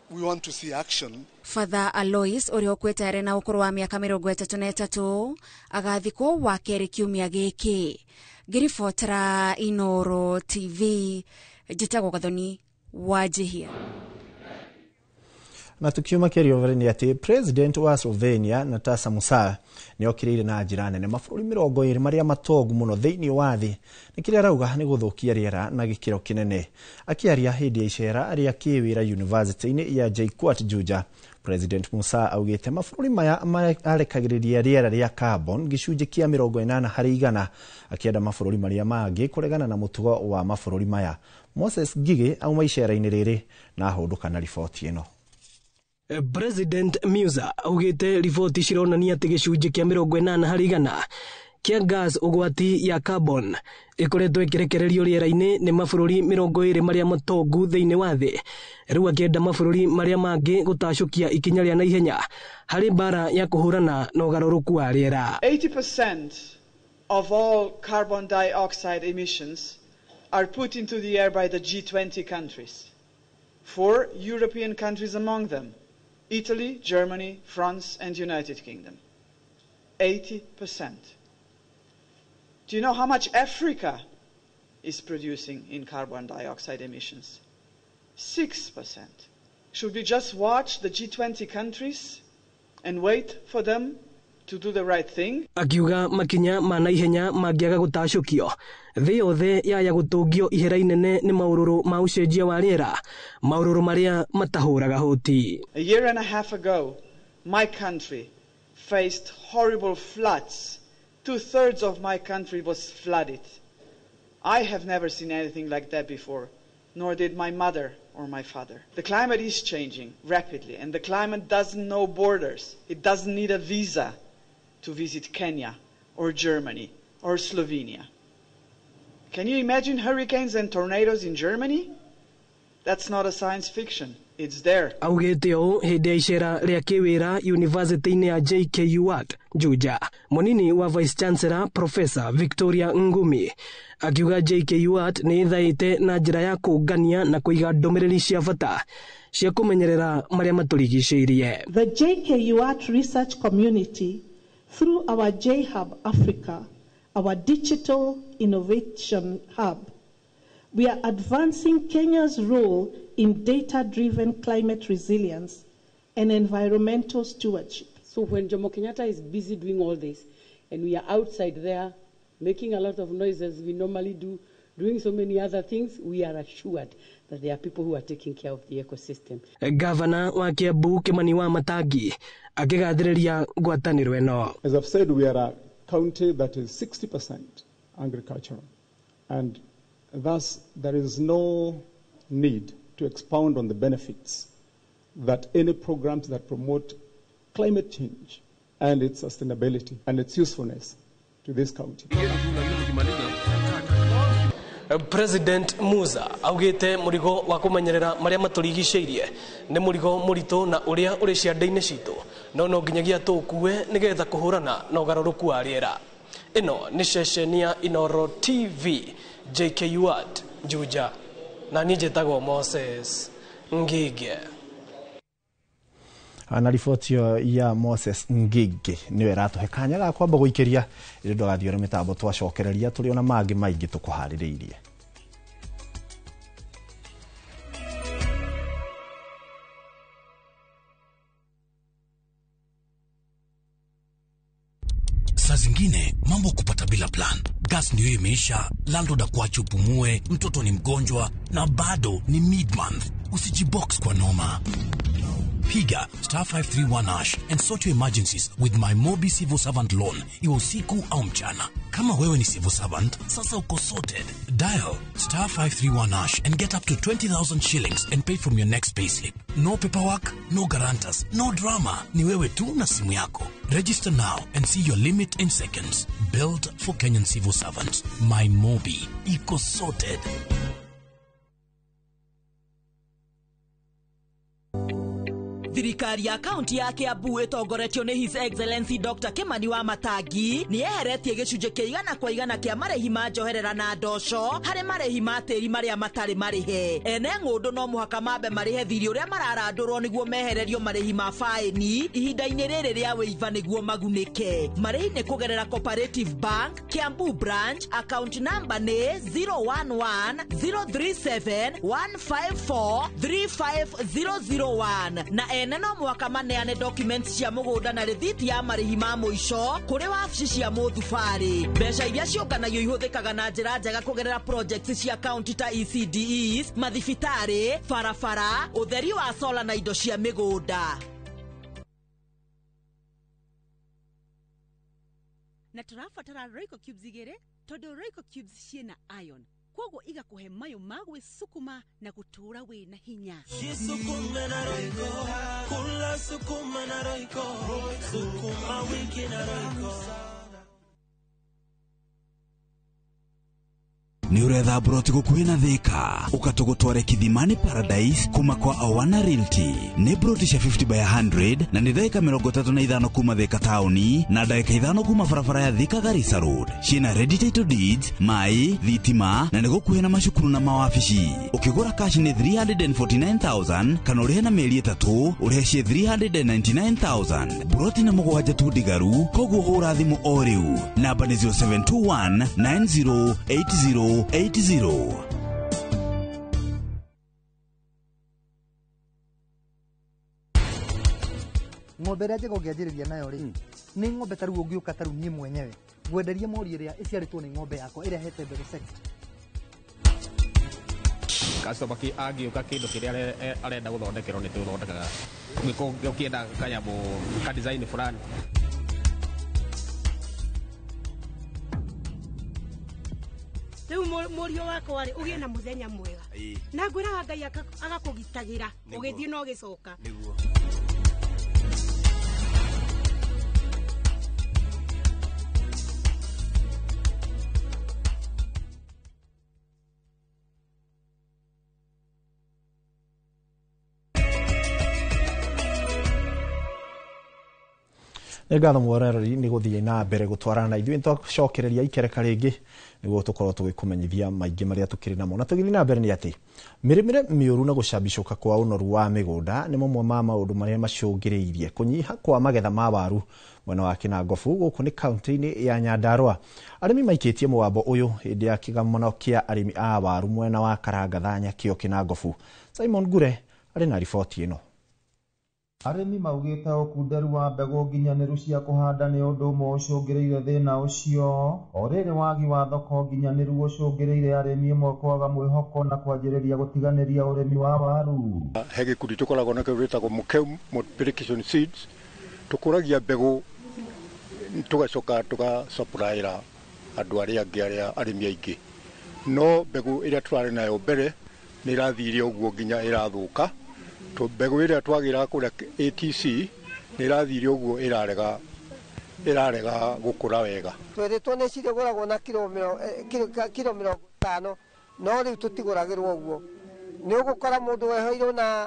We want to see action. Father Alois ũrĩa ũkuĩte arĩ na ũkũrũ wa mĩaka 33 agathikwo wa kerĩ kiumia gĩkĩ. Ngĩribotera Inooro TV, njĩtagwo Gathoni Wanjihia. Na tukiuma Kerio Valley nĩ atĩ President wa Slovenia Natasa Musa nĩ okĩrĩire na njĩra nene mabũrũri 20 marĩa matongu mũno thĩinĩ wa thĩ nĩ kĩrĩa arauga nĩ gũthũkia rĩera na gĩkĩro kĩnene. Akĩaria hĩndĩ ya icera rĩa kĩwĩra University-inĩ ya JKUAT Juja, President Musa augĩte mabũrũri maya marekagĩrĩria rĩera rĩa carbon gĩcunjĩ kĩa 80 harĩ igana, akĩenda mabũrũri marĩa mangĩ kũregana na mũtugo wa mabũrũri maya. Moses Ngigĩ auma icera-inĩ rĩrĩ na ahũndũka na riboti ĩno. President Musa augĩte riboti cironania atĩ gĩcunjĩ kĩa 80 harĩ igana kĩa gas ũgwati ya carbon ĩkoretwo ĩkĩrekererio rĩera-inĩ nĩ mabũrũri 20 marĩa matongu thĩinĩ wa thĩ. Rĩu akĩenda mabũrũri marĩa mangĩ gũtacũkia ikinya rĩa naihenya harĩ mbara ya kũhũrana na ũgarũrũku wa rĩera. 80% of all carbon dioxide emissions are put into the air by the G20 countries, 4 European countries among them: Italy, Germany, France, and United Kingdom. 80%. Do you know how much Africa is producing in carbon dioxide emissions? 6%. Should we just watch the G20 countries and wait for them to do the right thing? Akiuga makinya ma naihenya mangĩaga gũtacũkio thĩ yothe yaya gũtũngio ihera inene nĩ maũrũrũ ma ũcenjia wa rĩera, maũrũrũ marĩa matahũraga hoti. A year and a half ago, my country faced horrible floods. 2/3 of my country was flooded. I have never seen anything like that before, nor did my mother or my father. The climate is changing rapidly, and the climate doesn't know borders. It doesn't need a visa to visit Kenya or Germany or Slovenia. Can you imagine hurricanes and tornadoes in Germany? That's not a science fiction. It's there. Augĩte ũũ hĩndĩ ya icera rĩa kĩwĩra yunivasĩtĩ-inĩ ya JKUAT Juja. Mũnini wa Vice Chancellor Professor Victoria Ngumi akiuga JKUAT nĩ ĩthaĩte na njĩra ya kũngania na kũiga ndũmĩrĩri cia bata cia kũmenyerera marĩa matũrigicĩirie. The JKUAT research community, through our J-Hub Africa, our digital innovation hub, we are advancing Kenya's role in data-driven climate resilience and environmental stewardship. So when Jomo Kenyatta is busy doing all this, and we are outside there making a lot of noise as we normally do, doing so many other things, we are assured that there are people who are taking care of the ecosystem. Gavana wa Kiambu Kimani Wamatangi akĩgathĩrĩria ngwatanĩro ĩno. As I've said, we are a county that is 60% agricultural, and thus there is no need to expound on the benefits that any programs that promote climate change and its sustainability and its usefulness to this county. President Musa augĩte mũrigo wa kũmenyerera marĩa matũrigicĩirie nĩ mũrigo mũritũ na ũrĩa ũrĩ ciande-inĩ citũ no nginyagia tũũkue nĩgetha kũhũrana na ũgarũrũku wa rĩera. Ĩno nĩ ceceni ya Inooro TV, JKUAT Juja, na niĩ njĩtagwo Moses Ngige. Na riboti ĩyo ya Moses Ngige nĩyo ĩratũhe kanya ga kwamba gũikĩria ĩrĩ ndũgathiĩ ũrĩ mĩtambo twacokereria tũrĩ ona mangĩ maingĩ tũkũharĩrĩirie. Saa zingine mambo kupata bila plan. Gas ndio imeisha, landlord akuache upumue, mtoto ni mgonjwa na bado ni mid-month. Usijibox kwa noma. Piga star 531 hash and sort your emergencies with my Mobi Civil Servant Loan, iwe usiku au mchana. Kama wewe ni civil servant, sasa uko sorted. Dial star 531 hash and get up to 20,000 shillings and pay from your next payslip. No paperwork, no guarantors, no drama. Ni wewe tu na simu yako. Register now and see your limit in seconds. Built for Kenyan civil servants. My Mobi. Iko sorted. Thirikari ya kaunti ya Kiambu ĩtongoretio nĩ His Excellency Dr. Kimani Wamatangi nĩ yeheretie gĩcunjĩ kĩa 100% kĩa marĩhi ma njoherera na ndoco harĩ marĩhi ma tĩri marĩa matarĩ marĩhe. Ene ng'ũndũ no mũhaka mambe marĩhe thirĩ ũrĩa mararandũrwo nĩguo mehererio marĩhi ma faĩni ihinda-inĩ rĩrĩ rĩa wĩiva nĩguo magunĩke. Marĩhi nĩ kũgerera Cooperative Bank, Kiambu Branch, account number nĩ 011 037 154 35001 na ene no mwaka maneane documents cia mũgũnda na rĩthiti ya marĩhi ma mũico kũrĩ wabici cia mũthubarĩ. Mbeca iria ciũnganagio ihũthĩkaga na njĩra njega kũgerera projects cia county ta ECDEs, mathibitarĩ, barabara, ũtheri wa sola na indo cia mĩgũnda. Na tũrabatara Royco cubes igĩrĩ tondũ Royco cubes ciĩna iron, koguo igakuhe mayo ma gwĩsukuma na gũtũũra wĩna hinya. Jisukume na Royco, kula sukuma na Royco, sukuma wiki na Royco. Nĩ ũretha broti gũkuhĩ na Thika ũkatũgũtware Kithimani Paradise kuma kwa Awana Realty. Nĩ broti cia 50 by 100 na nĩ ndagĩka 35 kuma Thika taũni na ndagĩka 5 kuma barabara ya Thika Garissa Road. Ciĩna ready title deeds, maĩ, thitima na nĩ gũkuhĩ na macukuru na mawabici. Ũkĩgũra cash nĩ 349,000 kana ũrĩhe na mĩeri 3 ũrĩhe ciĩ 399,000. Broti na mũgwanja tu ndigaru, koguo hũra thimũ o rĩu. Namba nĩ 0721 9080 80. Ng'ombe ĩrĩa njega ũngĩanjĩrĩria nayo rĩ, nĩ ng'ombe ta rĩu ũngĩũka ta rĩu niĩ mwenyewe ngwenderie mori ĩrĩa ĩciarĩtwo nĩ ng'ombe yakwa ĩrĩa hete mbegũ sexed. Customer angĩũka kĩndũ kĩrĩa arenda gũthondekerwo nĩ tũthondekaga. Ũngĩenda kanyamũ ka design fulani. Rĩu mũriũ wakwa rĩ, ũgĩe na mũthenya mwega na ngwĩraga Ngai agakũgitagĩra ũgĩthiĩ na ũgĩcoka. Nĩ ngatho mworereri nĩ gũthiĩ na mbere gũtwarana na ithuĩ, nĩtwacokereria ikereka rĩngĩ nĩguo tũkorwo tũgĩkũmenyithia maingĩ marĩa tũkĩrĩ namo. Na tũgĩthiĩ na mbere nĩ atĩ mĩrĩmĩre mĩũru na gũcambicũka kwa ũnoru wa mĩgũnda nĩ mamwe ma maũndũ marĩa macũngĩrĩirie kũnyiha kwa magetha ma waru mwena wa Kĩnangobu gũkũ nĩ kaunti-inĩ ya Nyandarua. Arĩmi maikĩtie mũgambo ũyũ hĩndĩ ya kĩgomano kĩa arĩmi a waru mwena wa Karangatha Nyakĩo Kĩnangobu. Simon Ngure arĩ na riboti ĩno. Arĩmi maugĩte ũkunderu wa mbegũ nginyanĩru cia kũhanda nĩ ũndũ ũmwe ũcũngĩrĩire thĩna ũcio. O rĩrĩ wagi wa thoko nginyanĩru ũcũngĩrĩire arĩmi amwe kwaga mwĩhoko na kwanjĩrĩria gũtiganĩria ũrĩmi wa waru. He gĩkundi tũkoragwo nakĩo gĩtagwo Mũkeu Multiplication Seeds, tũkũragia mbegũ tũgacoka tũgasupplyĩra andũ arĩa angĩ arĩa arĩmi aingĩ, no mbegũ ĩrĩa tũrarĩ nayo mbere nĩ ĩrathire ũguo nginya ĩrathũka. Mbegũ ĩrĩa twagĩraga kũrĩa ATC nĩ ĩrathire ũguo ĩrarega gũkũra wega. Twĩrĩtwo nĩ cirĩgũragwo na kiro 50, no rĩu tũtigũragĩrwo ũguo. Nĩ ũgũkora mũndũ wehoirwo na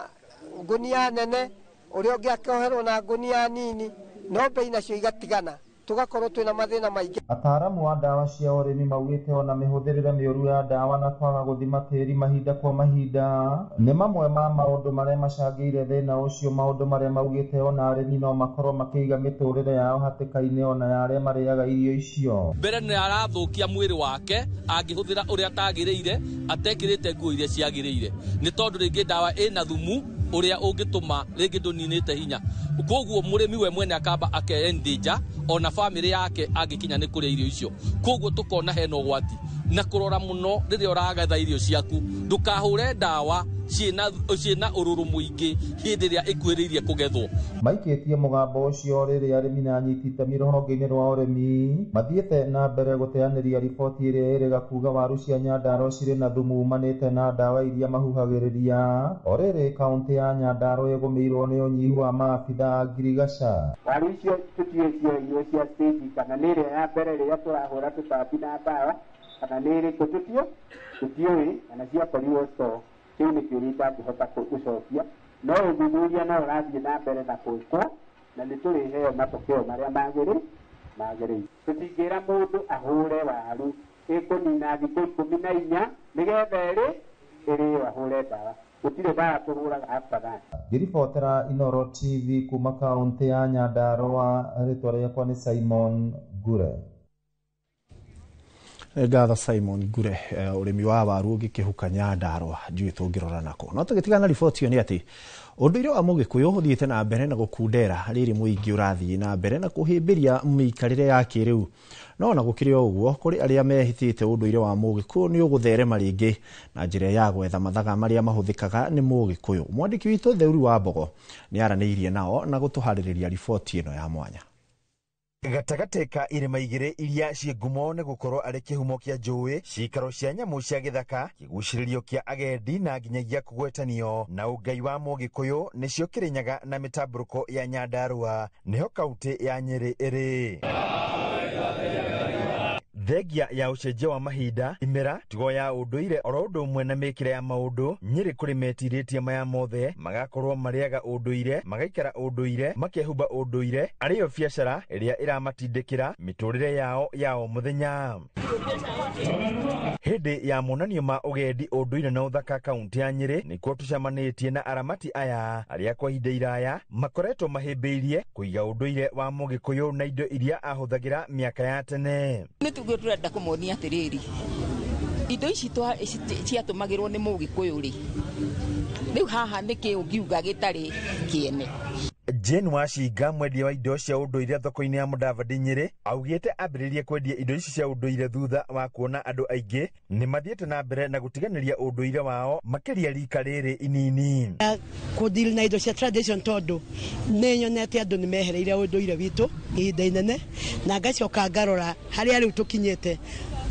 ngũnia nene, ũrĩa ũngĩ akoherwo na ngũnia nini, no bei nacio igatigana, tũgakorwo twĩna mathĩna maingĩ. Ataaramu a ndawa cia ũrĩmi maugĩte ona mĩhũthĩrĩre mĩũru ya ndawa na kwaga gũthima tĩri mahinda kwa mahinda nĩ mamwe ma maũndũ marĩa macangĩire thĩna ũcio, maũndũ marĩa maugĩte ona arĩmi no makorwo makĩiga mĩtũrĩre yao hatĩka-inĩ ona ya arĩa marĩaga irio icio. Mbere nĩ arathũkia mwĩrĩ wake angĩhũthĩra ũrĩa atagĩrĩire, atekĩrĩte nguo iria ciagĩrĩire, nĩ tondũ rĩngĩ ndawa ĩna thumu ũrĩa ũngĩtũma rĩngĩ ndũninĩte hinya. Koguo mũrĩmi we mwene akamba akeendanger ona famĩlĩ yake angĩkinya nĩ kũrĩa irio icio. Koguo tũkona hena ũgwati na kũrora mũno rĩrĩa ũragetha irio ciaku, ndũkahũre ndawa ciĩna ũrũrũ mũingĩ hĩndĩ ĩrĩa ĩkuhĩrĩirie kũgethwo. Maikĩtie mũgambo ũcio rĩrĩa arĩmi na anyiti itemi rũhonge-inĩ rwa ũrĩmi mathiĩte na mbere gũteanĩria riboti ĩrĩa ĩrĩga kuga waru cia Nyandarua cirĩ na thumu umanĩte na ndawa iria mahuhagĩrĩria. O rĩrĩ kaunti ya Nyandarua ĩgũmĩirwo nĩ ũnyihu wa maabitha a ngirigaca. Waru icio tũtiũĩ cioirwo cia stage kana nĩ ĩrĩa ya mbere rĩrĩa tũrahũra tũtambi na ndawa kana nĩ ĩrĩkũ tũtiũĩ kana ciakorirwo store. Kĩu nĩ kĩũria itangĩhota gũcokia, no ũthuthuria no ũrathiĩ na mbere na gwĩkwo na nĩ tũrĩheo matokeo marĩa magĩrĩire. Tũtingĩra mũndũ ahũre waru ĩkũnina thikũ 14 nĩgetha ĩrĩo ahũre ndawa. Gũtirĩ ndawa tũhũraga after that. Ngĩribotera Inooro TV kuma kaunti ya Nyandarua, rĩtwa rĩakwa nĩ Simon Ngure. Ngatho Simon Ngure. Ũrĩmi wa waru ũngĩkĩhuka Nyandarua ndiũĩ tũngĩrora nako. No tũgĩtigana na riboti ĩyo nĩ atĩ ũndũire wa Mũgĩkũyũ ũthiĩte na mbere na gũkundera rĩrĩ mũingĩ ũrathiĩ na mbere na kũhĩmbĩria mĩikarĩre ya kĩrĩu. No ona gũkĩrĩ o ũguo, kũrĩ arĩa mehĩtĩte ũndũire wa Mũgĩkũyũ nĩ ũgũtherema rĩngĩ na njĩra ya gwetha mathaga marĩa mahũthĩkaga nĩ Mũgĩkũyũ. Mwandĩki witũ Theuri wa Mbogo nĩ aranĩirie nao na gũtũharĩrĩria riboti ĩno ya mwanya. Gatagatĩ ka irĩma igĩrĩ iria ciĩ ngumo nĩ gũkorwo arĩ kĩhumo kĩa njũĩ, ciikaro cia nyamũ cia gĩthaka, kĩgucĩrĩrio kĩa agendi na nginyagia kũgwetanio na ũngai wa Mũgĩkũyũ nĩcio Kĩrĩnyaga na mĩtambũrũko ya Nyandarua, nĩho kaunti ya Nyĩrĩ ĩrĩ. Thengia ya ũcenjia wa mahinda, imera, tigo ya ũndũire oro ũndũ ũmwe na mĩkĩre ya maũndũ, Nyĩrĩ kũrĩ metirĩtie maya mothe magakorwo marĩaga ũndũire, magaikara ũndũire, makehumba ũndũire, arĩyo biacara ĩrĩa ĩramatindĩkĩra mĩtũrĩre yao ya o mũthenya. Hĩndĩ ya monanio ma ũgendi ũndũire na ũthaka kaunti ya Nyĩrĩ nĩkuo tũcemanĩtie na aramati aya arĩa kwa ihinda iraya makoretwo mahĩmbĩirie kũiga ũndũire wa Mũgĩkũyũ na indo iria ahũthagĩra mĩaka ya tene. Nĩ tuge tũrenda kũmonia atĩrĩrĩ, indo ici ciatũmagĩrwo nĩ Mũgĩkũyũ rĩ, rĩu haha nĩkĩ ũngiuga gĩtarĩ kĩene. Jane Wacinga, mwendia wa indo cia ũndũire thoko-inĩ ya Mũdavadi Nyĩrĩ, augĩte ambĩrĩrie kwendia indo ici cia ũndũire thutha wa kuona andũ aingĩ nĩ mathiĩte na mbere na gũtiganĩria ũndũire wao makĩria rika rĩrĩ inini. Kũdeal na indo cia tradition tondũ nĩ nyonete andũ nĩ mehereire ũndũire witũ ihinda inene, na ngacoka ngarora harĩa rĩu tũkinyĩte,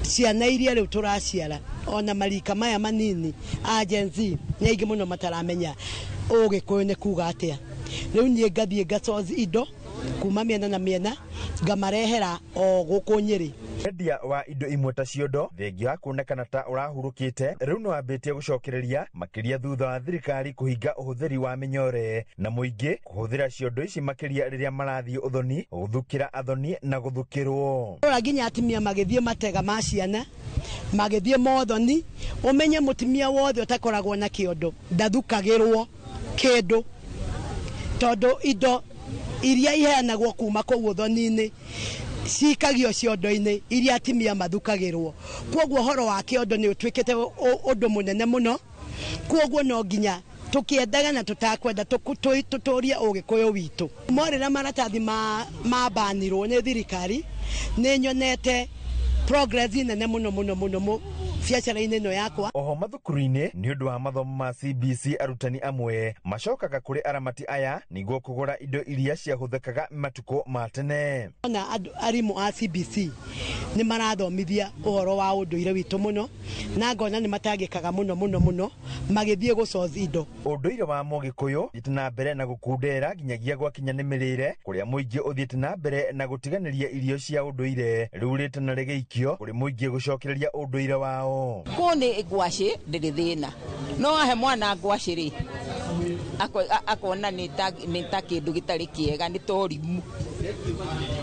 ciana iria rĩu tũraciara ona marika maya manini a Gen Z nĩ aingĩ mũno mataramenya Ũgĩkũyũ nĩ kuga atĩa. Rĩu niĩ ngathiĩ ngacozi indo kuma mĩena na mĩena ngamarehera o gũkũ Nyĩrĩ. Wendia wa indo imwe ta ciondo thengia wa kuonekana ta ũrahurũkĩte rĩu nĩ wambĩtie gũcokereria makĩria thutha wa thirikari kũhinga ũhũthĩri wa mĩnyore na mũingĩ kũhũthĩra ciondo ici makĩria rĩrĩa marathiĩ ũthoni, gũthukĩra athoni na gũthukĩrwo. Rora nginya atumia magĩthiĩ matega ma ciana, magĩthiĩ mothoni, ũmenye mũtumia wothe ũtakoragwo na kĩondo ndathukagĩrwo kĩndũ, tondũ indo iria iheanagwo kuma kũu ũthoni-inĩ cikagio ciondo-inĩ iria atumia mathukagĩrwo. Kwoguo ũhoro wa kĩondo nĩ ũtuĩkĩte ũndũ mũnene mũno, kwoguo no nginya tukiendaga na tutakwenda tuturie ũgĩkũyũ witũ. Morĩra maratathi mabanirwo nĩ thirikari, nĩ nyonete progress nene mũno mũno mũno biacara-inĩ ĩno yakwa. Oho mathukuru-inĩ nĩ ũndũ wa mathomo ma CBC arutani amwe macokaga kũrĩ aramati aya nĩguo kũgũra indo iria ciahũthĩkaga matukũ ma tene. Ona arimũ a CBC nĩ marathomithia ũhoro wa ũndũire witũ mũno, na ngona nĩ matangĩkaga mũno mũno mũno magĩthiĩ gũcoci indo. Ũndũire wa Mũgĩkũyũ ũthiĩte na mbere na gũkundera nginyagia gwakinya nĩ mĩrĩre, kũrĩa mũingĩ ũthiĩte na mbere na gũtiganĩria irio cia ũndũire rĩu rĩtana rĩgĩikio kũrĩ mũingĩ gũcokereria ũndũire wao. Kũ nĩ ngwacĩ ndĩrĩ thĩna, no ahe mwana ngwacĩ rĩ akona nĩ ta kĩndũ gĩtarĩ kĩega, nĩ ta ũrimũ,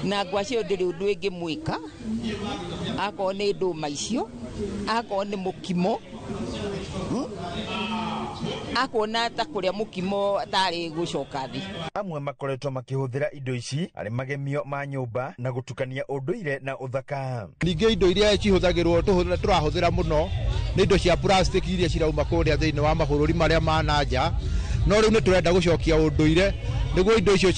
na ngwacĩ ĩyo ndĩrĩ ũndũ ĩngĩmwĩka, akorwo nĩ ndũma icio, akorwo nĩ mũkimo, akona ta kũrĩa mũkimo tarĩ gũcoka thĩ. Amwe makoretwo makĩhũthĩra indo ici arĩ magemio ma nyũmba na gũtukania ũndũire na ũthaka. Ningĩ indo iria cihũthagĩrwo tũrahũthĩra mũno nĩ indo cia plastic iria cirauma kũrĩa thĩinĩ wa mabũrũri marĩa ma na nja, no rĩu nĩ tũrenda gũcokia ũndũire nĩguo indo icio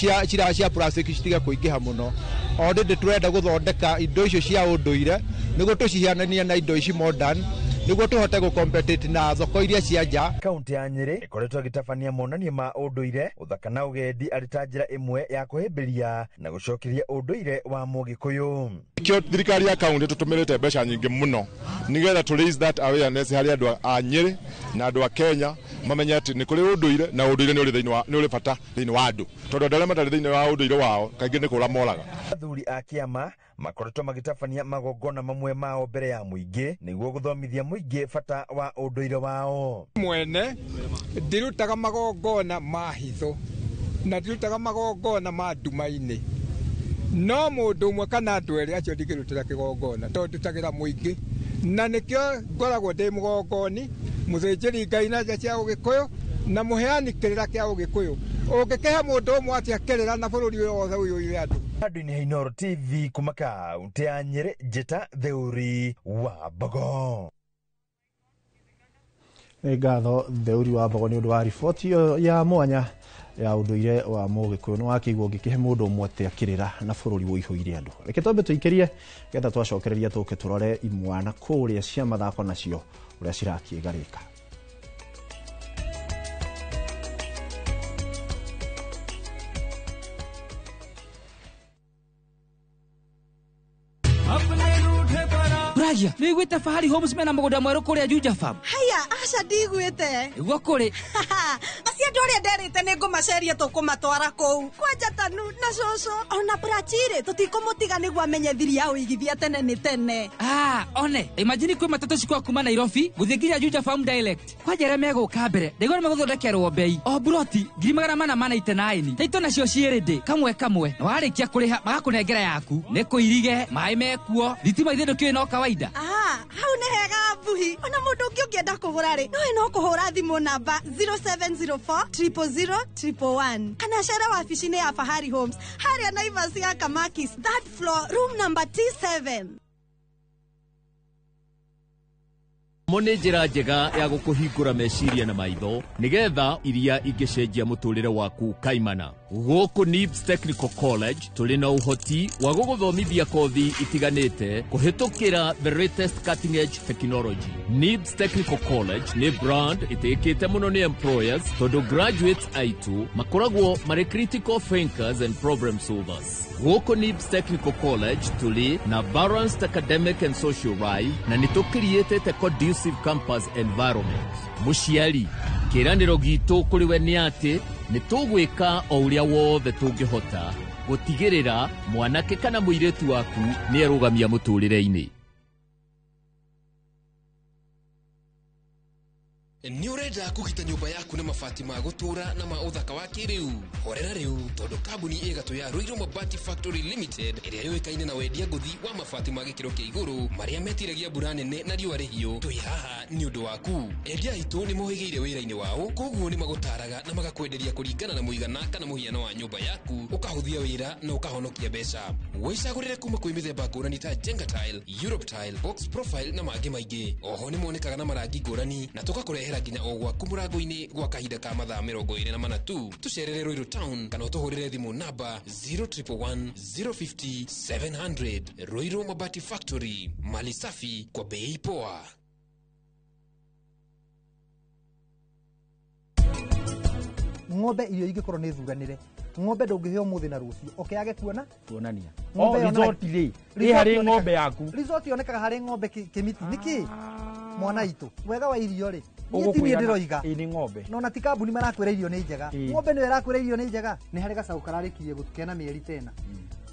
cia plastic citige kũingĩha mũno. O rĩndĩ tũrenda gũthondeka indo icio cia ũndũire nĩguo tũcihiananie na indo ici modern nĩguo tũhote gũcompete na thoko iria cia nja. Kaunti ya Nyĩrĩ ĩkoretwo ĩgĩtabania monanio ma ũndũire, ũthaka na ũgendi arĩ ta njĩra ĩmwe ya kũhĩmbĩria na gũcokeria ũndũire wa Mũgĩkũyũ. Nĩkĩo thirikari ya kaunti tũtũmĩrĩte mbeca nyingĩ mũno nĩgetha tũ raise that awareness harĩ andũ a Nyĩrĩ na andũ a Kenya mamenye atĩ nĩ kũrĩ ũndũire na ũndũire nĩ ũrĩ bata thĩinĩ wa andũ, tondũ andũ arĩa matarĩ thĩinĩ wa ũndũire wao kaingĩ nĩ kũra moraga. Athuri a kĩama makoretwo magĩtabania magongona mamwe mao mbere ya mũingĩ nĩguo gũthomithia mũingĩ bata wa ũndũire wao. Mwene ndirutaga magongona ma hitho na ndirutaga magongona ma nduma-inĩ, no mũndũ ũmwe kana andũ erĩ acio ndingĩrutĩra kĩgongona tondũ ndutagĩra mũingĩ, na nĩkĩo ngoragwo ndĩ mũgongoni, mũthĩnjĩri Ngai na nja cia ũgĩkũyũ na mũheani kĩrĩra kĩa ũgĩkũyũ. Ũngĩkĩhe mũndũ ũmwe atĩa kĩrĩra na bũrũri ũyũ wothe ũiyũire andũ. Andũ-inĩ ha Inooro TV kuma kaunti ya Nyĩrĩ, Njĩta Theuri wa Mbogo. Nĩ ngatho Theuri wa Mbogo nĩ ũndũ wa riboti ĩyo ya mwanya ya ũndũire wa Mũgĩkũyũ. Nĩ wakĩigua ũngĩkĩhe mũndũ ũmwe atĩa kĩrĩra na bũrũri ũihũire andũ. Reke twambe tũikĩrie getha twacokereria tũke tũrore imwana kũrĩa cia mathako nacio ũrĩa cirakĩgarĩka. Ragia, nĩ wiguĩte Fahari Homes mena mũgũnda mwerũ kũrĩa Juja Farm? Haya, aca ndigwĩte. Nĩguo kũrĩ. Acio andũ arĩa nderĩte nĩ ngũmaceria tũkũmatwara kũu. Kwanja Tanu na cũcũ ona Prachire tũtikũmũtiga nĩguo amenye thiri ya ũigithia tene nĩ tene. Ah, one, imagine kwĩ matatũ cikwa kuma Nairobi gũthiĩ nginya Juja Farm direct. Kwanja arĩa megũka mbere, ndaigua nĩ megũthondekerwo bei. O buroti 489. Taito nacio ciĩ ready kamwe kamwe. Na warĩkia kũrĩha magakũnengera yaku. Nĩ kũirige, maĩ mekuo, thitima ithe ndũkĩũĩ no kawaida. Ah, hau nĩ hega mbuhi. Ona mũndũ ũngĩ ũngĩenda kũgũra rĩ, no no kũhũra thimũ namba 0704 000 111 kana cere wabici-inĩ ya Fahari Homes harĩa Naivas ya Kamakis, third floor, room number T7. Mo nĩ njĩra njega ya gũkũhingũra meciria na maitho nĩgetha iria ingĩcenjia mũtũrĩre waku kaimana. Gũkũ NIBS Technical College tũrĩ na ũhoti wa gũgũthomithia kothi itiganĩte kũhĩtũkĩra the latest cutting edge technology. NIBS Technical College nĩ brand ĩtĩkĩte mũno nĩ employers tondũ graduates aitũ makoragwo marĩ critical thinkers and problem solvers. Gũkũ NIBS Technical College tũrĩ na balanced academic and social life na nĩ tũkiriĩtĩte conducive campus environment. Mũciari, kĩĩranĩro gitũ kũrĩ we nĩ atĩ nĩ tũgwĩka o ũrĩa wothe tũngĩhota Gũtigĩrĩra mwanake kana mũirĩtu waku nĩ erũgamia mũtũrĩre-inĩ. Nĩ ũrenda kũgita nyũmba yaku na mabati ma gũtũũra na ma ũthaka wa kĩrĩu? Horera rĩu, tondũ kambuni ĩgatũ ya Ruiru Mabati Factory Limited, ĩrĩa yũĩkaine na wendia ngũthi wa mabati ma gĩkĩro kĩa igũrũ marĩa metiragia mbura nene na riũa rĩhiũ, twĩ haha nĩ ũndũ waku. Endia aitũ nĩ mohĩgĩire wĩra-inĩ wao, koguo nĩ magũtaraga na magakwenderia kũringana na mũigana kana mũhiano wa nyũmba yaku, ũkahũthia wĩra na ũkahonokia mbeca. Wĩcagũrĩre kuma kwĩ mĩthemba ngũrani ta Jenga Tile, Europe Tile, Box Profile na mangĩ maingĩ. Oho nĩ monekaga na marangi ngũrani na tũgakũrehera nginya o gwaku mũrango-inĩ gwa kahinda ka mathaa 24 tu. Tũcerere Ruiru Town kana ũtũhũrĩre thimũ namba 0111 050 700. Ruiru Mabati Factory, mali safi kwa bei poa. Ng'ombe irio ingĩkorwo nĩ thuranĩre, ng'ombe ndũngĩheo ũmũthĩ na rũciũ ũkĩage kuona kuonania. Ng'ombe Oh, result rĩ ĩ harĩ ng'ombe yaku. Result yonekaga harĩ ng'ombe kĩmiti nĩkĩ mwana itũ wega wa irio rĩ, niĩ ti niĩ Ũgũkwĩra ndĩroiga. Ĩ nĩ ng'ombe. No na ti kambuni marakwĩra irio nĩ njega. Ĩ. Ng'ombe nĩyo ĩrakwĩra irio nĩ njega. Nĩ harĩ gacaũ kararĩkirie kena mĩeri tena,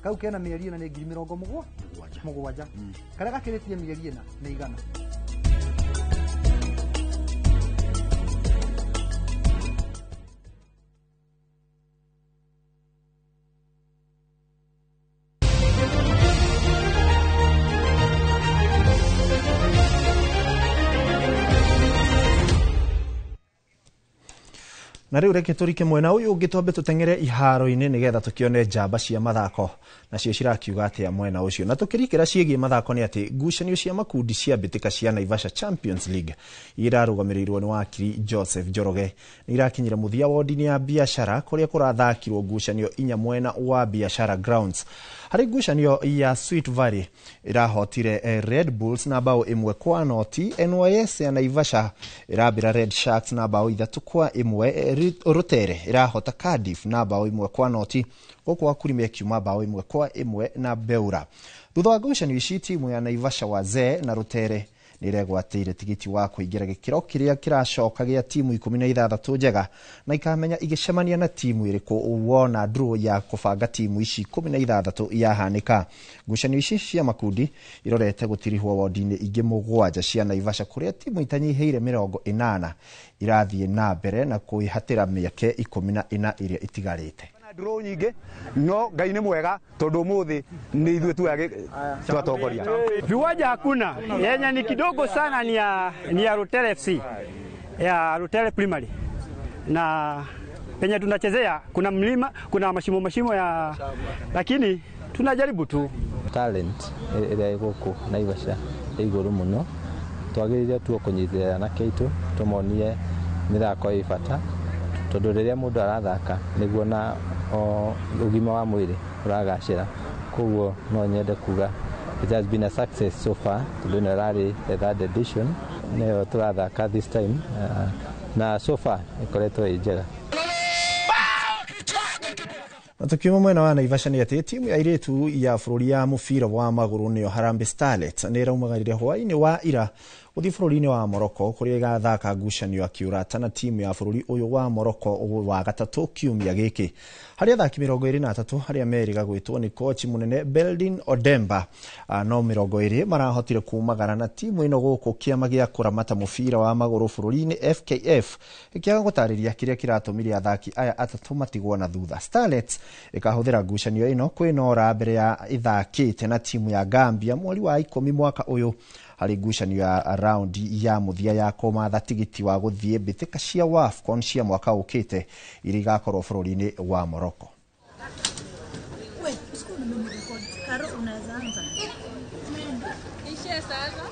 kau kena mĩeri 4 nĩ ngiri 70, karĩa gakĩrĩtie mĩeri 4 nĩ 100. Na rĩu reke tũrike mwena ũyũ ũngĩ, twambe tũteng'ere iharo-inĩ nĩgetha tũkĩone njamba cia mathako nacio cirakiuga atĩa mwena ũcio. Na tũkĩrikĩra ciĩgiĩ mathako nĩ atĩ ngucanio cia makundi cia mbĩtĩka cia Naivasha Champions League irarũgamĩrĩirwo nĩ wakiri Joseph Njoroge nĩ irakinyire mũthia wodi-inĩ ya biacara kũrĩa kũrathakirwo ngucanio inya mwena wa biacara grounds. Harĩ ngucanio ya Sweet Valley ĩrahotire Red Bulls na bao 1-0, NYS ya Naivasha ĩrambĩra Red Sharks na bao 3-1, Rutere ĩrahota Cardiff na bao 1-0, gũkũ Wakurima ĩkiuma bao 1-1 na Beura. Thutha wa ngucanio ici, timu ya Naivasha Wazee na Rutere nĩ iregwatĩire tigiti wa kũingĩra gĩkĩro kĩrĩa kĩracoka gĩa timu 16 njega, na ikamenya igĩcemania na timu ĩrĩkũ wona draw ya kũbanga timu ici 16 yahanĩka. Ngucanio ici cia makundi irorete gũtirihwo wodi-inĩ ingĩ 7 cia Naivasha kũrĩa timu itanyihĩire 80 irathiĩ na mbere na kwĩhatĩra mĩeke 14 ĩrĩa ĩtigarĩte. Draw nyingĩ, no Ngai nĩ mwega tondũ ũmũthĩ nĩ ithuĩ tuoya twatongoria. Viwanja hakuna, yenye ni kidogo sana ni ya Rutere FC, ya Rutere Primary, na penye tunachezea kuna mlima, kuna mashimo mashimo ya, lakini tunajaribu tu. Talent ĩrĩa ĩ gũkũ Naivasha ĩ igũrũ mũno, twagĩrĩire tu kũnyitĩrĩra anake aitũ, tũmonie mĩthako ĩ bata, tondũ rĩrĩa mũndũ arathaka nĩguo na ũgima wa mwĩrĩ ũragacĩra. Koguo no nyende kuga it has been a success so far, tondũ ĩno ĩrarĩ the third edition nĩyo tũrathaka this time, na so far ĩkoretwo ĩ njega. Na tukiuma mwena wa Naivasha nĩ atĩ timu ya airĩtu ya bũrũri ya mũbira wa magũrũ nĩyo Harambee Starlets nĩ ĩraumagarire hwaĩ-inĩ wa ira gũthiĩ bũrũri-inĩ wa Morocco kũrĩa ĩgathaka ngucanio ya kĩũrata na timu ya bũrũri ũyũ wa Morocco wa gatatũ kiumia gĩkĩ. Harĩ athaki 23 arĩa merĩga gwĩtwo nĩ kochi mũnene Beldin Odemba, no 20 marahotire kumagara na timu ĩno gũkũ kĩama gĩa kũramata mũbira wa magũrũ bũrũri-inĩ FKF ĩkĩaga gũtarĩria kĩrĩa kĩratũmire athaki aya atatũ matigwo na thutha. Starlets ĩkahũthĩra ngucanio ĩno kwĩnora mbere ya ĩthakĩte na timu ya Gambia mweri wa 10 mwaka ũyũ harĩ ngucanio ya raundi ya mũthia ya kũmatha tigiti wa gũthiĩ mbĩtĩka cia WAFCON cia mwaka ũkĩte iria igakorwo bũrũri-inĩ wa Morocco. We, usiku umenirekodi. Karo, unaweza anza. Ishia sasa.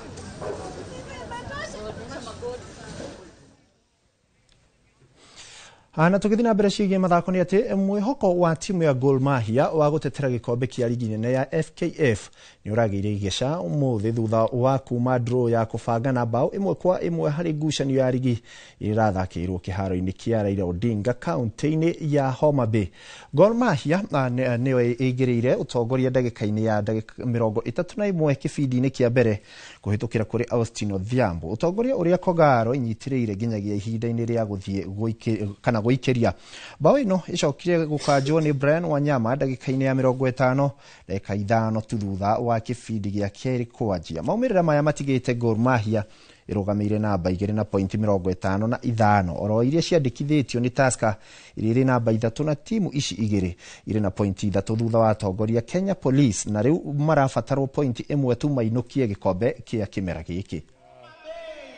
Na tũgĩthiĩ na mbere ciĩgiĩ mathako nĩ atĩ mwĩhoko wa timu ya Gor Mahia wa gũtetera gĩkombe kĩa ligi nene ya FKF Nĩ ũragĩire igeca ũmũthĩ thutha wa kuma draw ya kũbangana bao 1-1 harĩ ngucanio ya rigi ĩrĩa ĩrathakĩirwo kĩharo-inĩ kĩa Raila Odinga kaunti-inĩ ya Homa Bay. Gor Mahia nĩyo ĩingĩrĩire ũtongoria ndagĩka-inĩ ya ndagĩka 31 kĩbindi-inĩ kĩa mbere kũhĩtũkĩra kũrĩ Austin Odhiambo, ũtongoria ũrĩa Kogaro inyitĩrĩire nginyagia ihinda-inĩ rĩa gũthiĩ kana gũikĩria. Bao ĩno ĩcokire gũkanjwo nĩ Brian Wanyama ndagĩka-inĩ ya 50, ndagĩka 5 tu thutha wa kĩbindi gĩa kerĩ kwanjia. Maumĩrĩra maya matigĩte Gor Mahia ĩrũgamĩire namba 2 na pointi 55, oro iria ciandĩkithĩtio nĩ Tusker iria irĩ namba 3 na timu ici igĩrĩ irĩ na pointi 3 thutha wa atongoria Kenya Police, na rĩu marabatarwo pointi 1 tu mainũkie gĩkombe kĩa kĩmera gĩkĩ.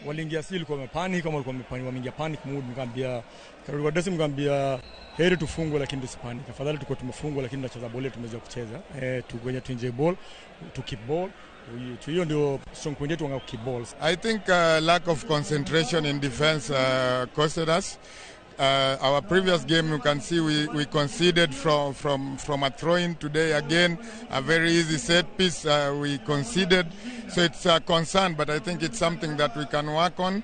Waliingia si ilikuwa wamepanic kama walikuwa wamepanic, wameingia panic mood. Nikamwambia karudi kwa dressing, nikamwambia heri tufungwe lakini tusipanic, afadhali tuko tumefungwa lakini tunacheza ball, tumeweza kucheza tugonye tu enjoy ball, to keep ball. Hiyo ndio strong point yetu, keep balls. I think lack of concentration in defense costed us. Our previous game, you can see we conceded from a throw-in. Today again, a very easy set piece, we conceded. So it's a concern, but I think it's something that we can work on.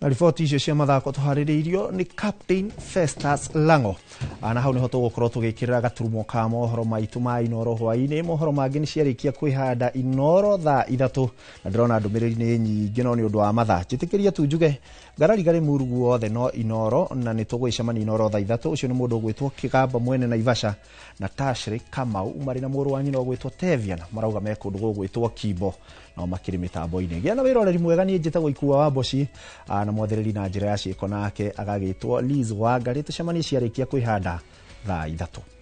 Na riboti icio cia mathako tũharĩrĩirio nĩ Captain Festus Lango. Na hau nĩho tũgũkorwo tũgĩkĩrĩra gaturumo ka mohoro maitũ ma Inoro hwaĩ-inĩ. Mohoro mangĩ nĩ ciarĩkia kwĩhanda Inoro thaa 3, na ndĩrona ndũmĩrĩri nĩ nyingĩ no nĩ ũndũ wa mathaa njĩtĩkĩria tu njuge ngararigarĩ mũru guothe no Inoro, na nĩ tũgwĩcemania Inoro thaa 3. Ũcio nĩ mũndũ ũgwĩtwo Kĩgamba mwene Naivasha na Tashley Kamau marĩ na mũrũ wa nyina ũgwĩtwo Tevian, marauga me kũndũ gũgwĩtwo Kimbo no makĩrĩ mĩtambo-inĩ. Gĩa na wĩroreri mwega, niĩ njĩtagwo Ikua wa Mboci, na mwathĩrĩri na njĩra ya ciĩko nake agagĩtwo Liz Wangarĩ. Tũcemanie ciarĩkia kwĩhanda thaa 3.